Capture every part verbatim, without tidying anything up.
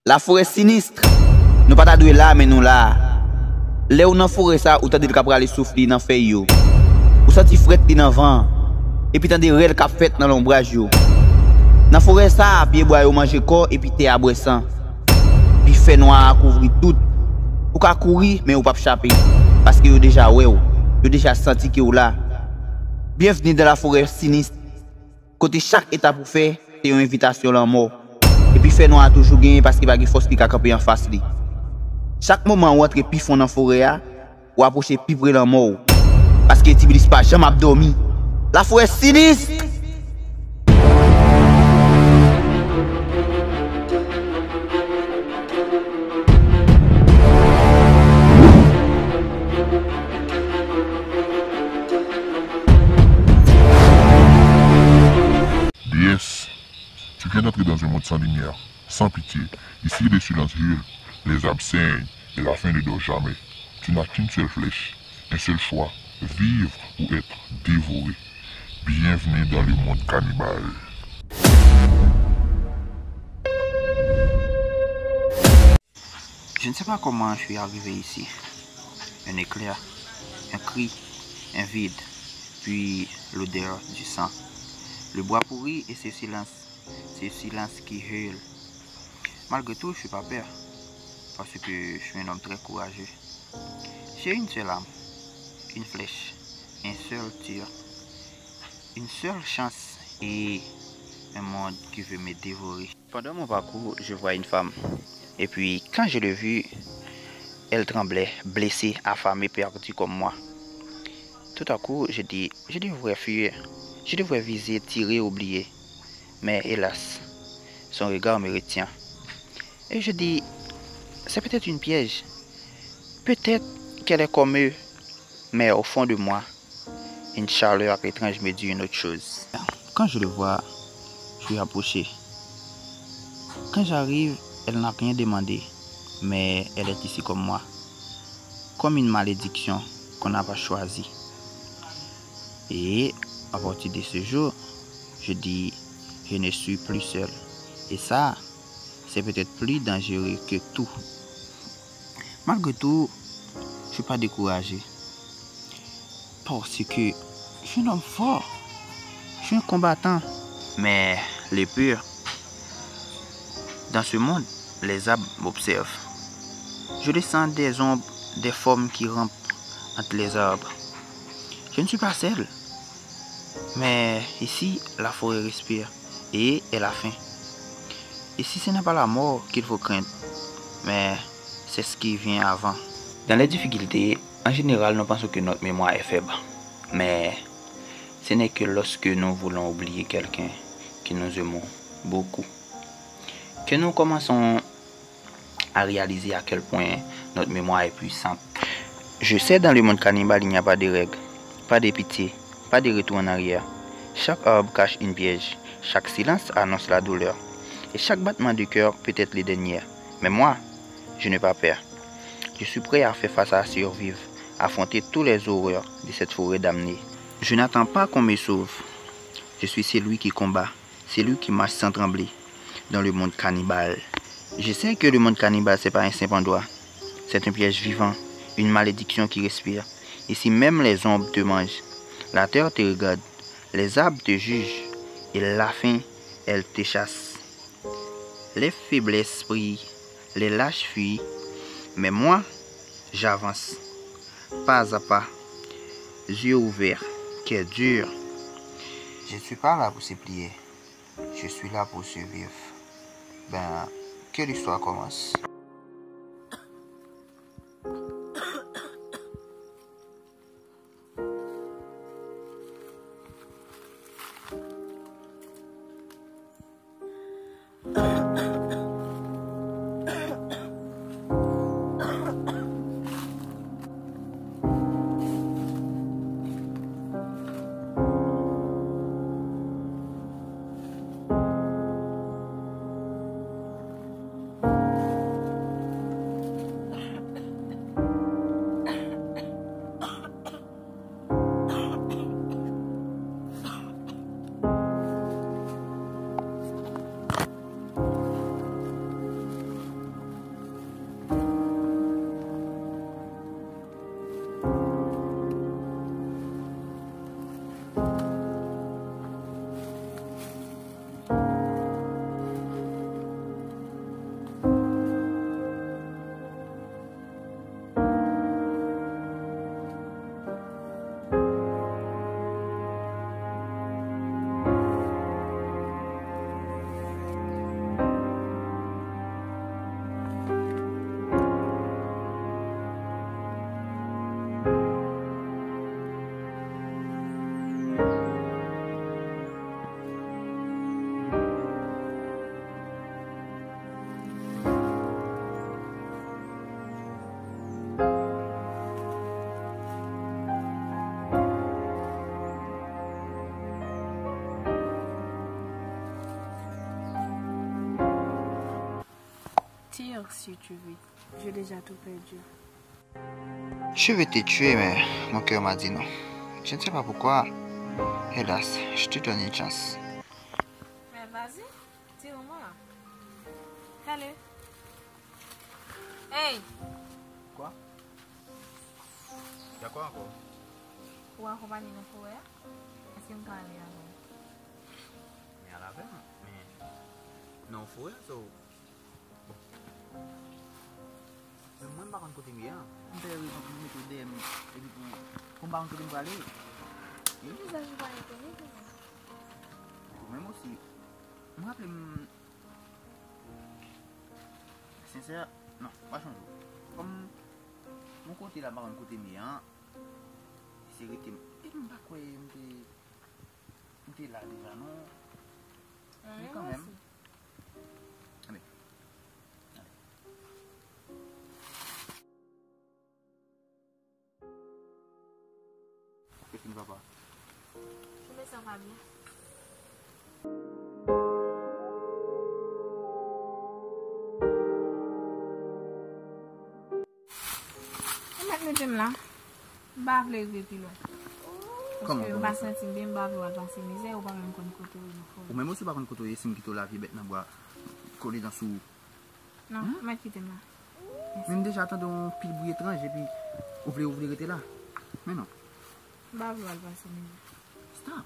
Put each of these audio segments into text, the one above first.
Laforè sinis! Nou pa ta dwe la, men nou la. Lè ou nan forè sa, ou tande l k ap rale souf li nan fèy yo. Ou santi frèt li nan van an. Epi tande rèl k ap fèt nan lonbraj yo. Nan forè sa, pyebwa yo manje kò epi tè a bwè san. Epi fènwa a kouvri tout. Ou ka kouri, men ou p ap chape. Paske yo deja wè w. Yo deja santi ke w la. Byenvni dans la forêt sinistre. Kote chak etap ou fè, se yon envitasyon lanmò. Epi fènwa a toujou genyen paske pa gen fòs ki ka kanpe anfas li. Chak moman ou antre pi fon nan forè a, ou apwoche pi pre lanmò w. Paske Tiblis pa janm ap dòmi. Laforè sinis! Yes, tu viens d'entrer dans un monde sans lumière, sans pitié. Ici, le silence hurle, les arbres saignent et la faim ne dort jamais. Tu n'as qu'une seule flèche, un seul choix, vivre ou être dévoré. Bienvenue dans le monde cannibale. Je ne sais pas comment je suis arrivé ici. Un éclair, un cri, un vide, puis l'odeur du sang. Le bois pourri et ce silence, ce silence qui hurle. Malgré tout, je suis pas peur, parce que je suis un homme très courageux. J'ai une seule arme, une flèche, un seul tir, une seule chance et un monde qui veut me dévorer. Pendant mon parcours, je vois une femme. Et puis, quand je l'ai vue, elle tremblait, blessée, affamée, perdue comme moi. Tout à coup, je dis, je devrais fuir. Je devrais viser, tirer, oublier. Mais hélas, son regard me retient. Et je dis, c'est peut-être une piège. Peut-être qu'elle est comme eux. Mais au fond de moi, une chaleur étrange me dit une autre chose. Quand je le vois, je suis approché. Quand j'arrive, elle n'a rien demandé, mais elle est ici comme moi, comme une malédiction qu'on n'a pas choisie. Et à partir de ce jour, je dis, je ne suis plus seul. Et ça, c'est peut-être plus dangereux que tout. Malgré tout, je suis pas découragé. Parce que je suis un homme fort. Je suis un combattant. Mais le pire, dans ce monde, les arbres m'observent. Je ressens des ombres, des formes qui rampent entre les arbres. Je ne suis pas seul. Mais ici, la forêt respire et elle a faim. Ici, ce n'est pas la mort qu'il faut craindre, mais c'est ce qui vient avant. Dans les difficultés, en général, nous pensons que notre mémoire est faible. Mais ce n'est que lorsque nous voulons oublier quelqu'un que nous aimons beaucoup que nous commençons à réaliser à quel point notre mémoire est puissante. Je sais, dans le monde cannibale, il n'y a pas de règles, pas de pitié, pas de retour en arrière. Chaque arbre cache une piège, chaque silence annonce la douleur, et chaque battement de cœur peut être le dernier. Mais moi, je n'ai pas peur. Je suis prêt à faire face à survivre, affronter tous les horreurs de cette forêt damnée. Je n'attends pas qu'on me sauve. Je suis celui qui combat, celui qui marche sans trembler dans le monde cannibale. Je sais que le monde cannibale, c'est pas un simple endroit. C'est un piège vivant, une malédiction qui respire. Ici même les ombres te mangent. La terre te regarde. Les arbres te jugent. Et la faim, elle te chasse. Les faiblesses prient, les lâches fuient. Mais moi, j'avance, pas à pas, yeux ouverts, cœur dur. Je ne suis pas là pour supplier. Je suis là pour survivre. Ben, que l'histoire commence. Tire si tu veux. J'ai déjà tout perdu. Je veux te tuer, mais mon cœur m'a dit non. Je ne sais pas pourquoi. Hélas, je te donne une chance. Mais vas-y, tire-moi. Allez. Hey! Kwa? Y a kwa ankò? Ou akonpanye nan forè a? Èske m ka ale avè w? Men al avè m, men nan yon forè, so, bon. Men mwen, m pa konn kote m ye a. M fè rezon pou m mete w dèyè m, epi pou, pou m pa konn kote m prale. Men vizaj ou pa enkyete mwen. Ou menm osi. M raple m, sensè, non, pa chonje w. Kòm yon kote la, m pa konn kote m ye a, se rete m. Epi m pa kwè m te, m te la deja, non. Men kanmenm. Anben. Anben. Ou fin papa. Ou me sa pa byen. Ou mèt mete m la. M pa vle rive pi lwen. Paske m pa santi m byen, m pa vle w al pase mizè, ou pa menm konn kote w ye nan forè. Ou menm osi pa konn kote w ye, si m kite w la vye bèt nan bwa kole nan sou ou. Non, mèt kite m la. Men m deja tande yon pil bri etranj epi ou vle, ou vle rete la. Men non. M pa vle w al pase mizè. Stop.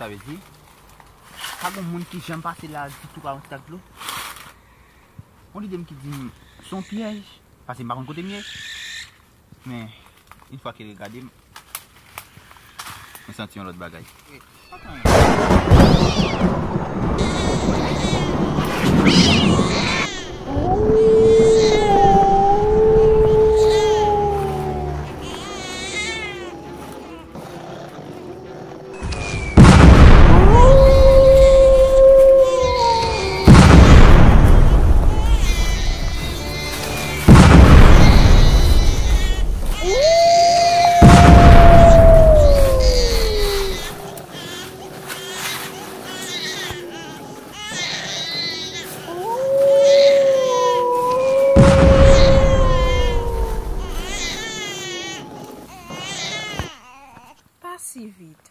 Sa vle di, pa gen moun ki janm pase la ditou pa yon ti tak dlo. Yon lide m ki di m se yon pyèj, paske m pa konn kote m ye. Men, yon fwa ke l gade m, mwen santi yon lòt bagay. Pa si vit.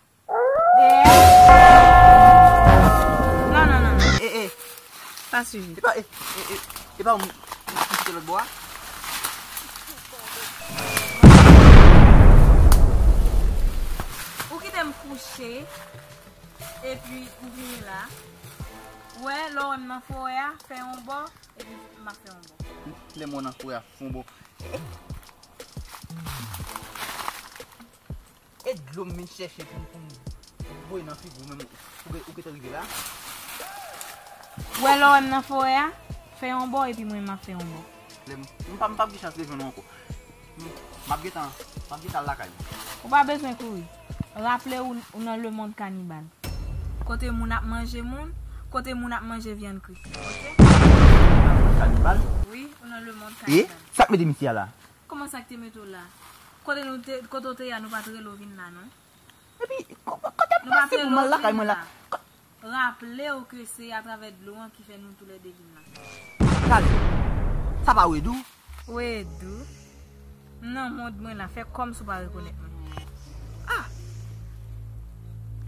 Non, non, non, non. E, e. Pa si vit. E pa, e, e, e, e pa ou m kite lòt bò a? Che, epi ou vini la. Wè, lè w wè m nan forè a, fè yon bò, epi m ap fè yon bò. Lè m wè w nan forè a, fè yon bò. E dlo m vin chèche pou m, pou m voye nan figi w menm, ou, ou, ou gentan rive la. Wè lè w wè m nan forè a, fè yon bò epi mwen m ap fè yon bò. Lè m, m pa, m p ap gen chans rejwenn ou ankò. M, m ap gentan, m ap gentan al lakay ou. Ou pa bezwen kouri. Raple w, ou nan lemonn kanibal. Kote moun ap manje moun, kote moun ap manje vyann kri. Oke? Kanibal? Wi, ou nan lemonn kanibal. E? Sa k mete misye a la? Kòman sa k te mete w la? Kote nou te, kote w te ye a, nou pa t rele w vin la, non? Epi, ko-, ko-, kote m pase pou m al lakay mwen la? Raple w ke se atravè dlo an ki fè nou toulède vin la. Gade, sa pa Wedou? Wedou? M nan mond mwen la, fè kòmsi w pa rekonèt mwen. Ah!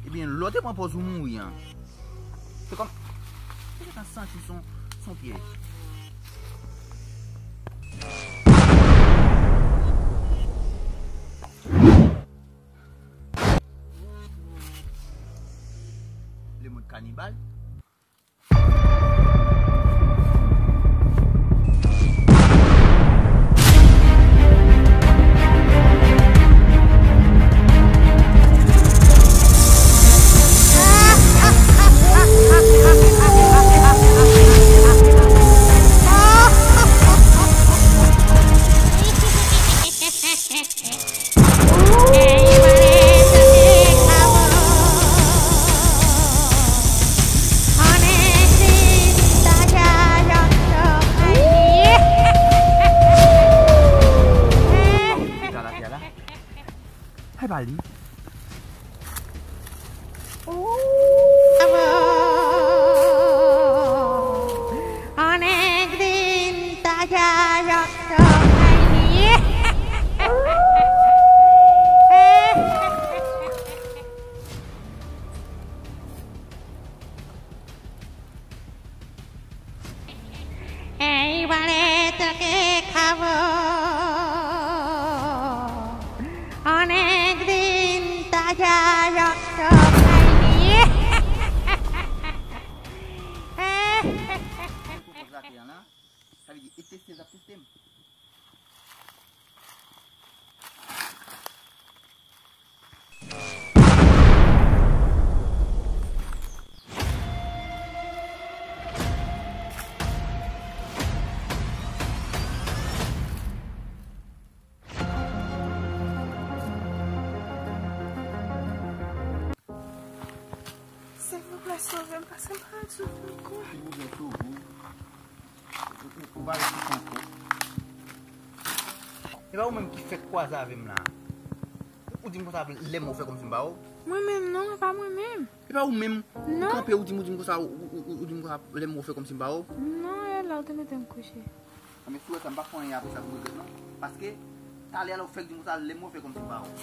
Ebyen, lè w te pran pòz ou mouri an, se kòm, se gentan santi se yon, se yon pyèj. Lemonn kanibal. Ay, pa li. Sa vle di, e teste l ap teste m. Silvouplè, sove m, paske m pa ann soufri ankò. Silvouplè, sove m. Ou, ou, ou pa ann soufri ankò. E pa ou menm ki fèk kwaze avè m la. Ou di m konsa, lè m wè w fè kòmsi m pa wè w. Mwen menm non, e pa mwen menm. E pa ou menm. Non. Ou kanpe, ou di m, ou di m konsa, ou, ou, ou, ou di m konsa, lè m wè w fè kòmsi m pa wè w. Non, e la ou te mete m kouche. Anben, si w wè sa, m p ap fè anyen apre sa pou m regrèt non. Paske, talè a lè w fèk di m konsa, lè m wè w fè kòmsi m pa wè w.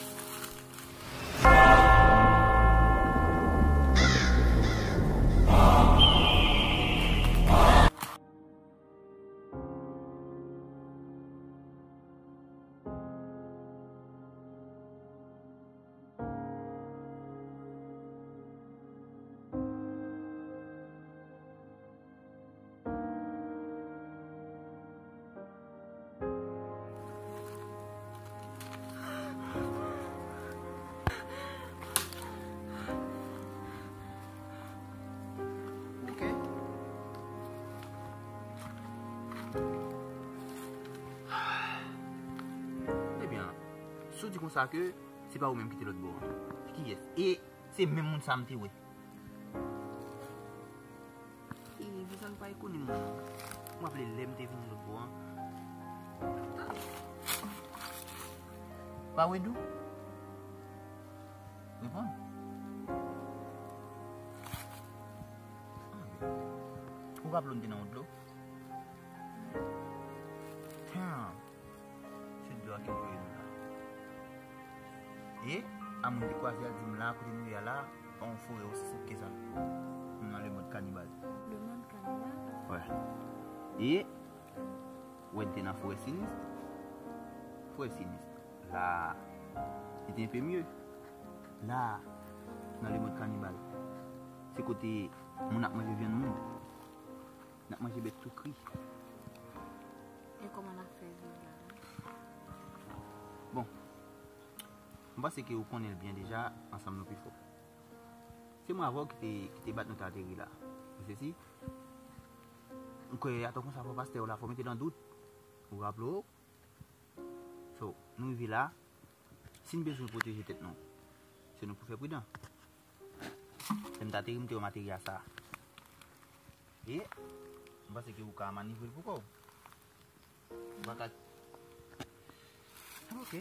Ok. Ebyen, si w di konsa ke se pa ou menm ki te lòt bò an, kiyès? E se menm moun sa a m te wè. E, Vizan pa rekonèt mwen non. M raple lè m te vini lòt bò an. Pa Wedou? Reponn. Ou raple w n te nan yon dlo? Damn. Se dlo a ki voye nou la. E, a moun ki kwaze a di m la, kote nou ye a la, pa yon forè osi senp ke sa. Nou nan lemonn kanibal. Lemonn kanibal? Wè. E, wè n te nan forè sinis. Forè sinis. La, li te enpe mye. La, nan lemonn kanibal. Se kote moun ap manje vyann moun. N ap manje bèt tou kri. E kòman n ap fè viv la menm? Bon, m panse ke ou konnen l byen deja, ansanm nou pi fò. Se mwen avè w ki te, ki te bat nou t ateri la. Ou sezi? M kwè atò konsa fò pastè w la, fò mete l an dout. Ou raple w? So, nou rive la, si n bezwen pwoteje tèt nou, se nou pou fè pridan. Lè m t ateri, m te wè m ateri a sa. E, m panse ke ou ka manevre l pou kò w. Ou pa ka. Ok.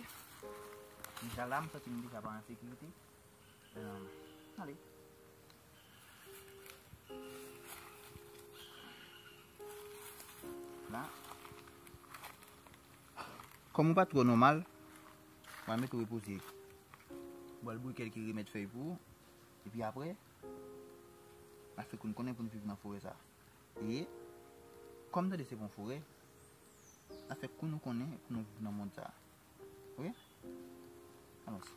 Deja la, m santi m deja pa an sekirite. Euh, ale. La. Kòm ou pa twò nòmal, m pral mete w repoze. M pral bouyi kèlke remèd fèy pou ou. Epi apre, n a fè kou n konnen pou n viv nan forè sa. E, kòm tande se bon forè, n a fè kou nou konnen pou nou viv nan mond sa. Ok? Alòs,